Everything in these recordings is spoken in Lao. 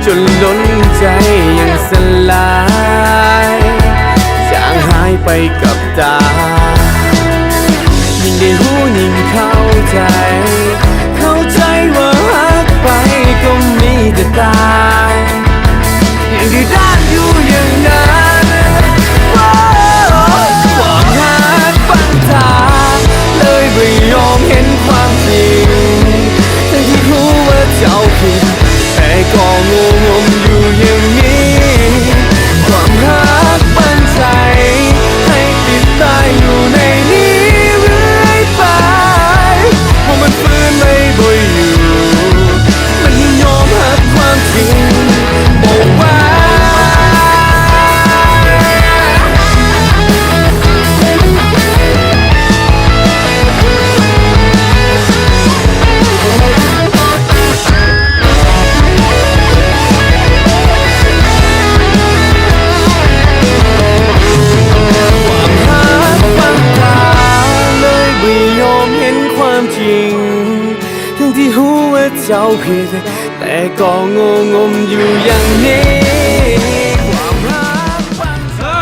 ຈົນລົ້ນໃຈຍັງສະຫຼາຍ ຈາງຫາຍໄປກັບຕາ ຍິ່ງໄດ້ຮູ້ຍິ່ງເຂົ້າໃຈ ເຂົ້າໃຈວ່າຮັກໄປກໍມີແຕ່ຕາຍ ຍັງດື້ດ້ານຢູ່ຢ່າງນັ້ນ ໂອ້ ຄວາມຮັກບັງຕາ ເລີຍບໍ່ຍອມເຫັນຄວາມຈິງ ທັງທີ່ຮູ້ວ່າເຈົ້າຜິດ ແຕ່ກໍງົມຢູ່ຢ່າງນີ້ ຄວາມຮັກບັງໃຈ ໃຫ້ຕິດຕາຍຢູ່ໃນນີ້ເລື້ອຍໄປ ເພາະມັນຟື້ນໄວ້ບໍ່ຢູ່ ມັນຍອມຮັບຄວາມຈິງບໍ່ໄຫວ. ຄວາມຮັກບັງຕາ ເລີຍບໍ່ຍອມເຫັນຄວາມຈິງ ທັງທີ່ຮູ້ວ່າເຈົ້າຜິດ ແຕ່ກໍງົມຢູ່ຢ່າງນີ້ ຄວາມຮັກບັງຕາ.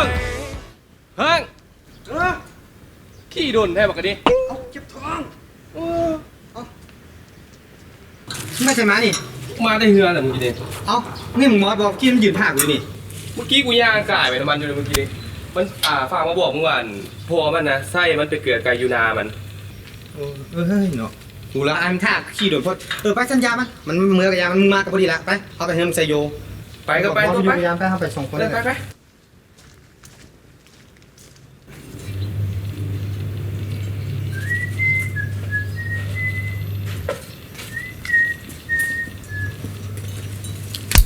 ເພິ່ງ ເອີ ຂີ່ດົນແທ້ບັກກະດີ ເອົ້າ ເຈັບທ້ອງ ໂອ້ ເອົ້າ ມາໃສມານີ້? ມາແຕ່ເຮືອນແຫຼະມື້ກີ້ນີ້. ເອົ້າ ນີ້ມຶງມອດບໍ່? ກີ້ມັນຢືນຖ້າກູຢູ່ນີ້ ມື້ກີ້ກູຍ່າງກາຍໄປນຳມັນຢູ່ເລີຍມື້ກີ້ນີ້ ມັນ ອ່າ ຝາກມາບອກມຶງວ່າ ອັນ ພໍ່ມັນນະ ໃຊ້ມັນໄປເກືອໄກ່ຢູ່ນາມັນ. ເອີ ເອີ ເຮີ້ຍເນາະ ຮູ້ລະ ອັນຖ້າຂີ່ດົນໂພດ. ເອີ ໄປ ສັນຢາມັນ ມັນເມືອກະຢາມັນ ມາກະພໍດີລະ ໄປ ເຮົາໄປເຮືອນໃສ່ໂຍ ໄປກໍໄປ ໄປ ໄປ ໄປ ເຮົາໄປນຳກັນ ເຮົາໄປສອງຄົນ ເອີ ໄປ ໄປ.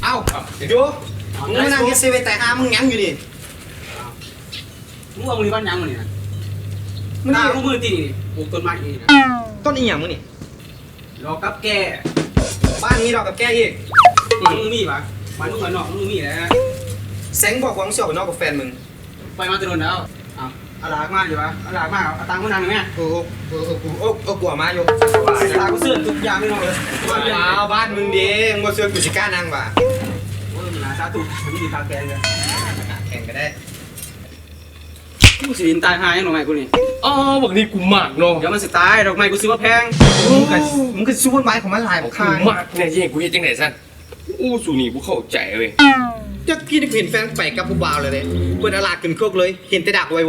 ເອົ້າ ໂຢ ມຶງມານັ່ງເຮັດເຊເວັນຕາຍຫ່າ ມຶງຫຍັງຢູ່ນີ້? ມຶງວ່າມື້ນີ້ວັນຫຍັງມື້ນີ້ນະ? ມື້ນີ້ ຕາຮູ້ມື້ຕິນີ້ ປູກຕົ້ນໄມ້ນີ້ນະ. ຕົ້ນອີ່ຫຍັງມຶງນີ້? ດອກກັບແກ້. ບ້ານມີດອກກັບແກ້ອີກ? ບ້ານມຶງມີຫວາ? ບ້ານມຶງບ້ານນອກມຶງມີແຫຼະ. ແສງບອກວ່າມຶງຊິອອກໄປນອກກັບແຟນມຶງ. ໄປມາແຕ່ດົນແລ້ວ. ເອົາ ເອົາຫຼາກມາຢູ່ຫວາ? ເອົາຫຼາກມາ ເອົາຕັ່ງມານັ່ງແດ່. ເອີ ເອີ ເອີ ເອີ ເອີ ກູເອົາມາຢູ່. ຕາກູເຊີນທຸກຢ່າງເລີຍເນາະ. ອ້າວ ບ້ານມຶງເດ ມຶງບໍ່ເຊີນກູຊິກ້ານັ່ງຫວາ? ໂອ້ຍ ໜ້າສາທຸ ມີຕາແຂງເລີຍ. ຕາແຂງກໍໄດ້. ກູຊິເຫັນຕາຍຫ່າຫຍັງດອກໄມ້ກູນີ້. ອໍ ບັກນີ້ກູມັກເນາະ. ດຽວມັນຊິຕາຍ ດອກໄມ້ກູຊື້ມາແພງ. ມຶງກໍ ມຶງກໍຊື້ຕົ້ນໄມ້ຂອງມັນຫຼາຍບັກ ກູ ຂ້າ ມັກແນ່ ຊິໃຫ້ກູເຮັດຈັ່ງໃດຊັ້ນ? ໂອ້ ສູນີ້ບໍ່ເຂົ້າໃຈເວີຍ. ຈັກກີ້ນີ້ເຫັນແຟນໄປກັບຜູ້ບ່າວແລ້ວເດ້ ເປີດອາລາດຂຶ້ນຄົກເລີຍ ເຫັນແຕ່ດາກໄວໆ.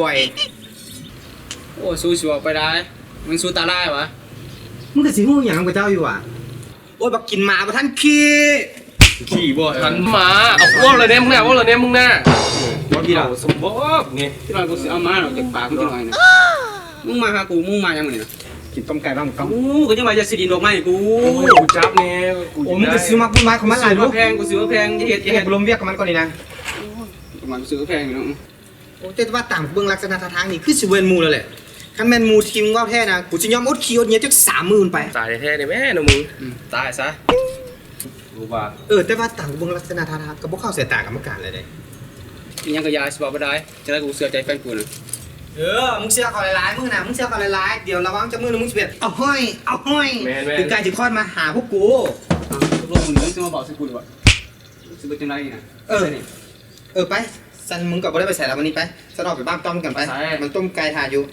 ໂອ້ ສູຊິເວົ້າໄປໄດ້ ມັນສູຕາລາຍຫວາ? ມຶງກໍຊິຮູ້ຫຍັງຂອງເຈົ້າຢູ່ຫວາ? ໂອ້ຍ ບັກກິນໝາບໍ່ທັນຂີ້. ຂີ້ບໍ່ທັນໝາ. ເອົາ ເວົ້າແລ້ວແນ່ມຶງນະ ເວົ້າແລ້ວແນ່ມຶງນະ. ບໍ່ກິນເຫຼົ້າສຳບອບນີ້. ທີ່ວ່າກູຊິເອົາມາດອກຈາກປາກມຶງຈັກໜ້ອຍນະ. ມຶງມາຫາກູ ມຶງມາຫຍັງມື້ນີ້ນະ? ກິນຕົ້ມໄກ່ບ້າງກຳ. ໂອ້ ກໍຍັງວ່າຢ່າຊິດິນດອກໄມ້ກູ. ໂອ້ຍ ກູຈັບແນ່ ກູ ໂອ້ ມຶງກໍຊິມັກບຸນວາຍຂອງມັນຫຼາຍ. ກູຊື້ມາແພງ ກູຊື້ມາແພງ ຢ່າເຮັດ ຢ່າເຮັດ. ກູລົມວຽກກັບມັນກ່ອນນີ້ນະ. ໂອ້ຍ ດອກໄມ້ກູຊື້ມາແພງຢູ່ເນາະ. ໂອ້ ແຕ່ວ່າຕາມເບິ່ງລັກສະນະທ່າທາງນີ້ ຄືຊິບໍ່ແມ່ນໝູ່ແລ້ວແຫຼະ. ຄັນແມ່ນໝູ່ທີ່ມຶງເວົ້າແທ້ນະ ກູຈະຍອມອົດຂີ້ອົດເຫຍື້ອຈັກສາມມື້ໄປ. ຕາຍແທ້ໆນີ້ແມ່ນະມຶງ. ອືມ ຕາຍຊະ. ເອີ ແຕ່ວ່າຕາມເບິ່ງລັກສະນະທ່າທາງ ກໍບໍ່ເຂົ້າສາຍຕາກຳມະການແລ້ວເດ້. ອີ່ຫຍັງກໍຢ່າ ຊິເວົ້າບໍ່ໄດ້. ຈັ່ງໃດກູເຊື່ອໃຈແຟນກູນະ. ເອີ ມຶງເຊື່ອເຂົາຫຼາຍໆ ມື້ໜ້າ ມຶງເຊື່ອເຂົາຫຼາຍໆ. ດຽວລະວັງຈັກມື້ໜຶ່ງ ມຶງຊິແບບ ເອົາຫ້ອຍ ເອົາຫ້ອຍ. ແມ່ນໆ ຄືໃກ້ຊິຄອດມາຫາພວກກູ. ເອົ້າ ຕົກລົງມື້ນີ້ມຶງຊິມາເວົ້າໃສ່ກູຫຼືບໍ່? ຊິເປັນຈັ່ງໃດນີ້ນະ? ເອີ ເອີ ໄປ ຊັ້ນມຶງກໍບໍ່ໄດ້ໄປໃສແລ້ວມື້ນີ້. ໄປ ຊັ້ນອອກໄປບ້ານຕ້ອມກັນໄປ. ມັນຕົ້ມໄກ່ຖ້າຢູ່.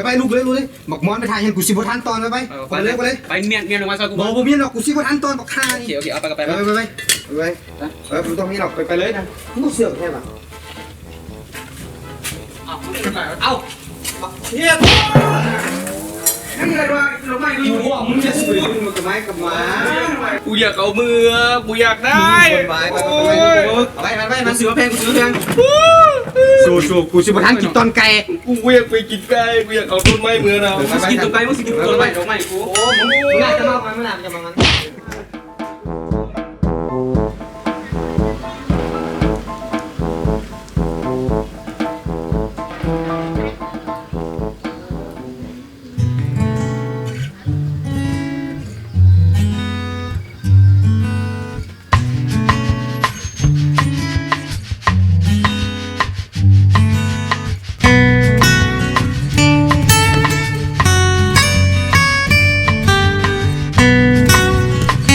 ໄປໆ ລຸກເລີຍ ລຸກເລີຍ. ບັກມອນໄປຖ້າຫຍັງ ກູຊິບໍ່ທັນຕອນ. ໄປໆ ໄປ ເອົາໄປເລີຍ ໄປເລີຍ. ໄປ ມຽນ ມຽນອອກມາຊະກູ. ບໍ່ ບໍ່ມຽນດອກ ກູຊິບໍ່ທັນຕອນບັກຫ່ານີ້. ໂອເຄ ໂອເຄ ເອົາໄປກໍໄປ. ໄປ ໄປ ໄປ ໄປ. ເອີ ບໍ່ຕ້ອງມີດອກ ໄປ ໄປເລີຍນະ. ມຶງບໍ່ເຊື່ອແທ້ຫວາ? ເອົ້າ ເອົາ ບັກເຮັດ ຍັງໄດ້ວ່າດອກໄມ້ຢູ່. ກູບອກມຶງຢ່າຊິໄປເອົາດອກໄມ້ກັບໝາ. ກູຢາກເອົາເມືອ ກູຢາກໄດ້. ໂອ້ຍ ເອົາໄວ້ ເອົາໄວ້ ເອົາໄວ້. ກູຊື້ມາແພງ ກູຊື້ມາແພງ. ສູ້ໆ ກູຊິບໍ່ທັນກິນຕອນໄກ່. ກູບໍ່ຢາກໄປກິນໄກ່ ກູຢາກເອົາຕົ້ນໄມ້ເມືອນຳ. ມຶງຊິກິນຕົ້ນໄກ່ ມຶງຊິກິນຕົ້ນໄມ້ດອກໄມ້ກູ. ໂອ້ ມຶງໜ້າຈະເມາມັນ ມຶງໜ້າຈະເມາມັນ. ເ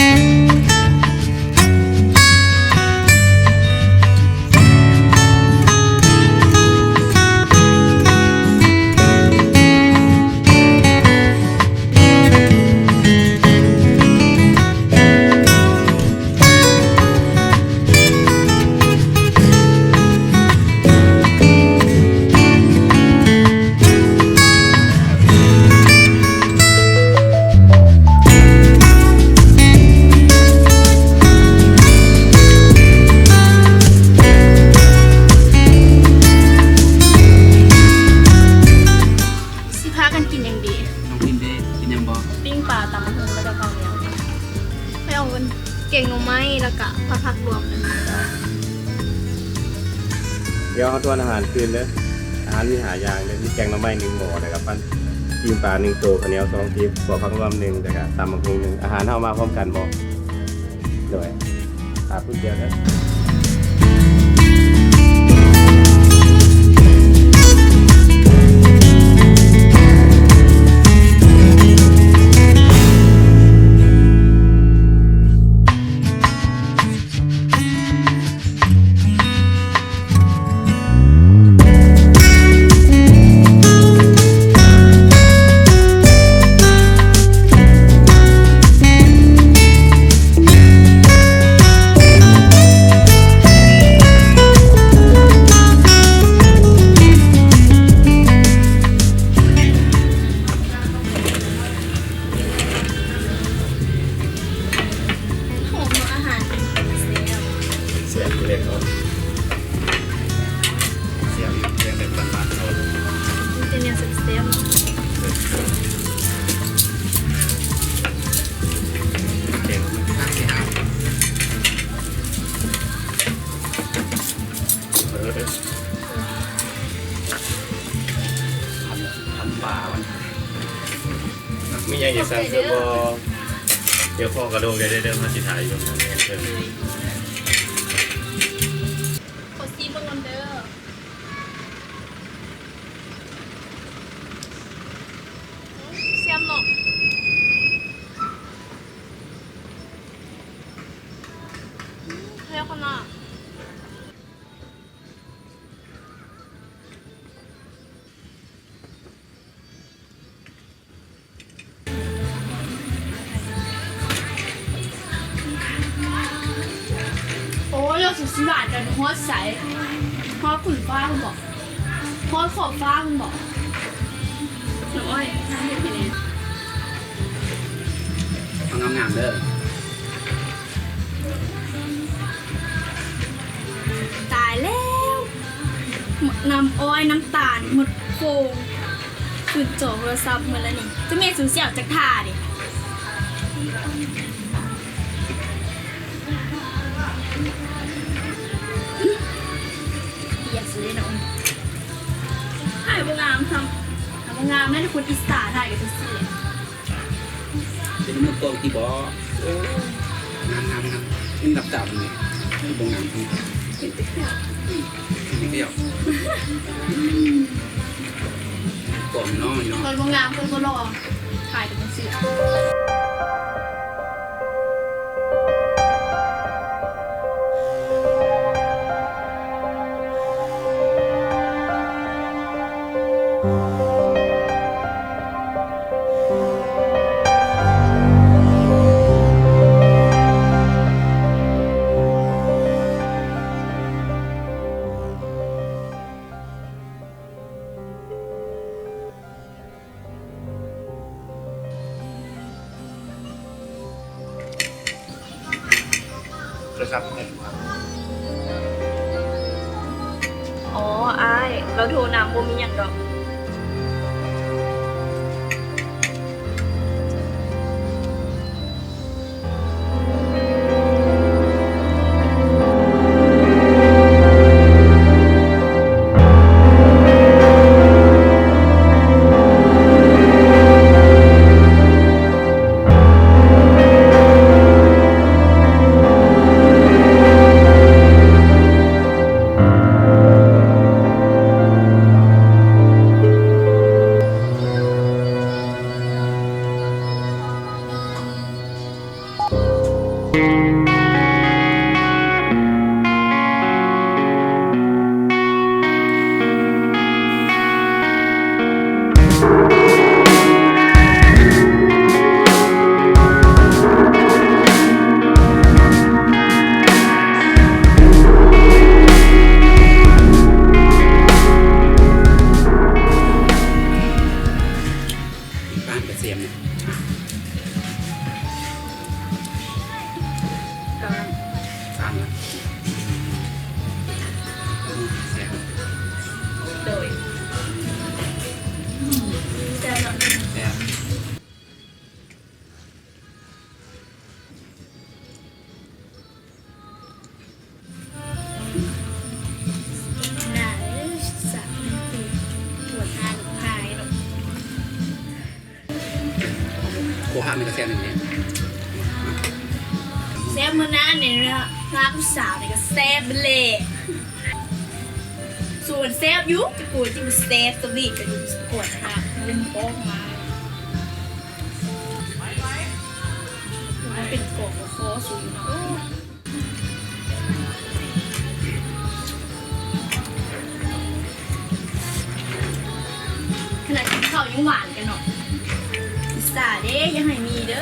ກິນຫຍັງດີ? ນ້ອງພິມເດ້ ກິນຫຍັງບໍ່? ປີ້ງປາ ຕຳບັກຫຸ່ງ ແລ້ວກໍເຂົ້າໜຽວ. ຂ້ອຍເອົາແກງໜໍ່ໄມ້ ແລ້ວກໍຜັດຜັກລວມ. ດຽວເຮົາທວນອາຫານຄືນເດີ. ອາຫານມີຫ້າຢ່າງເດີ ມີແກງໜໍ່ໄມ້ໜຶ່ງໝໍ້ ແລ້ວກໍປັ້ນ ປີ້ງປາໜຶ່ງໂຕ, ເຂົ້າໜຽວສອງສິບ, ຂົ້ວຜັກລວມໜຶ່ງ ແລ້ວກໍຕຳບັກຫຸ່ງໜຶ່ງ. ອາຫານເຮົາມາພ້ອມກັນບໍ່? ໂດຍ ຝາກຜູ້ດຽວເດີ. ຫອມເນາະ ອາຫານເປັນຕາແຊບ. ແຊບຢູ່ແລ້ວເນາະ. ແຊບຢູ່ ແກງແບບບ້ານໆເຮົາ ມີແຕ່ແນວແຊບໆເນາະ. ແກງມັນຄັກເດ້. ເອີ ພັນ ພັນປາມັນ ມີຫຍັງອີກສັ່ງເພີ່ມບໍ່? ດຽວຂໍກະໂດກໄດ້ເດີ ເຮົາຊິຖ່າຍຢູ່. ຂໍຊີມເບິ່ງກ່ອນເດີ. ແຊບເນາະ. ແຊບຂະໜາດ. ໂອ້ຍ ລາວຊິຫວານກັນຮອດໃສ? ຮອດຂືນຟ້າພຸ້ນບໍ? ຮອດຂອບຟ້າພຸ້ນບໍ? ນ້ອງອ້ອຍ ຖ່າຍເຮັດໃຫ້ແດ່. ເອົາງາມໆເດີ. ຕາຍແລ້ວ ນ້ຳອ້ອຍ ນ້ຳຕານໝົດໂຄງ ຂຶ້ນຈໍໂທລະສັບໝົດແລ້ວນີ້. ເຈົ້າແມ່ ສູຊິເອົາຈັກທ່າເດ? ຢາກຊິເດ້ນ້ອງ ຖ່າຍບໍ່ງາມຊ້ຳ. ຖ້າບໍ່ງາມແມ່ນຄົນອິດສາ ຖ່າຍກັນຊື່ໆ. ເປັນໝູ່ໂຕທີ່ບໍ່? ໂອ້ ງາມໆໆ ເປັນດັບດາວນີ້ ບໍ່ງາມ ເປັນແຕ່ແກ້ວ ເປັນແຕ່ແກ້ວ ອືມ ກອມເນາະ ຄົນບໍ່ງາມ ຄົນບໍ່ຫຼໍ່ ຂາຍເປັນຈັ່ງຊີ້. ໂທລະສັບໃຫ້ ອໍ ອ້າຍ ລາວໂທນຳ ບໍ່ມີຫຍັງດອກ. ບ້ານກະສຽມນະ ຕາມນະ ຕາມນະ ອືມ ແຊບ ໂດຍ ອືມ ແຊບເນາະ. ແຊບ. ໜ້າເອີຍ ສາມີຜູ້ປວດຫາລູກຄ້າເນາະ. ໂຄຮາກນີ້ກໍແຊບແນ່ ແຊບເໝືອນນັ້ນນີ້ນະ ຮາກລູກສາວນີ້ກໍແຊບເບິດແຫຼະ. ສ່ວນແຊບຢູ່ ຈະກວນທີ່ບໍ່ແຊບສະວີດກໍຢູ່ ປວດຫາກເງິນອອກມາ ມັນເປັນກອງກະຄໍ້ສູງເນາະ. ຂະໜາດກິນເຂົ້າຍັງຫວານກັນເນາະ. ອິດສາເດ້ ຢ່າໃຫ້ມີເດີ.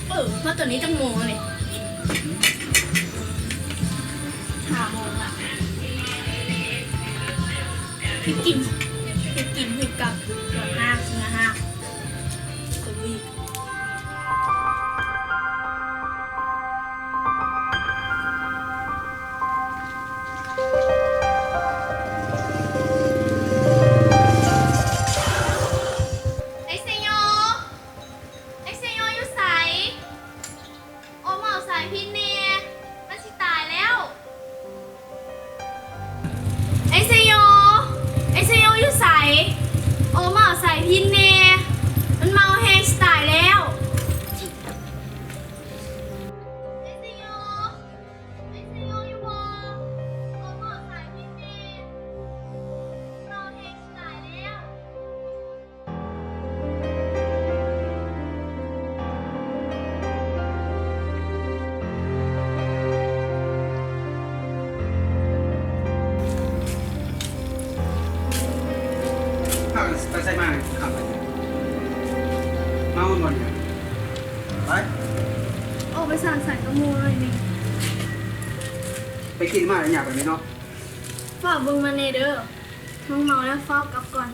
ເອີ ມາຕອນນີ້ຈັກໂມງແລ້ວນີ້? ຫ້າໂມງລະ. ໄປກິນ ໄປກິນຢູ່ກັບຫົວໜ້າ ຫົວໜ້າ ສະວີດ. ໄອ້ເຊໂຍ ໄອ້ເຊໂຍຢູ່ໃສ? ໂອເໝົາສາຍພິນແນ່ ມັນຊິຕາຍແລ້ວ. ໄອ້ເຊໂຍ ໄອ້ເຊໂຍຢູ່ໃສ? ໂອເໝົາສາຍພິນແນ່ ມັນເມົາແຮງຊິຕາຍແລ້ວ. ໄອ້ເຊໂຍ ໄອ້ເຊໂຍຢູ່ບໍ່? ໂອເໝົາສາຍພິນແນ່ ເມົາແຮງຊິຕາຍແລ້ວ. ພາກັນໄປໃສມາ ຄ່ຳປານນີ້? ເມົາບໍ່ນີ້? ໄປ ອອກໄປສັງສັນກັບໝູ່ໜ້ອຍໜຶ່ງ. ໄປກິນມາແລ້ວຫຍັບໄປແມ່ນເນາະ. ຝາກເບິ່ງມັນແດ່ເດີ. ນ້ອງເມົາແລ້ວ ຟ້າວກັບກ່ອນ.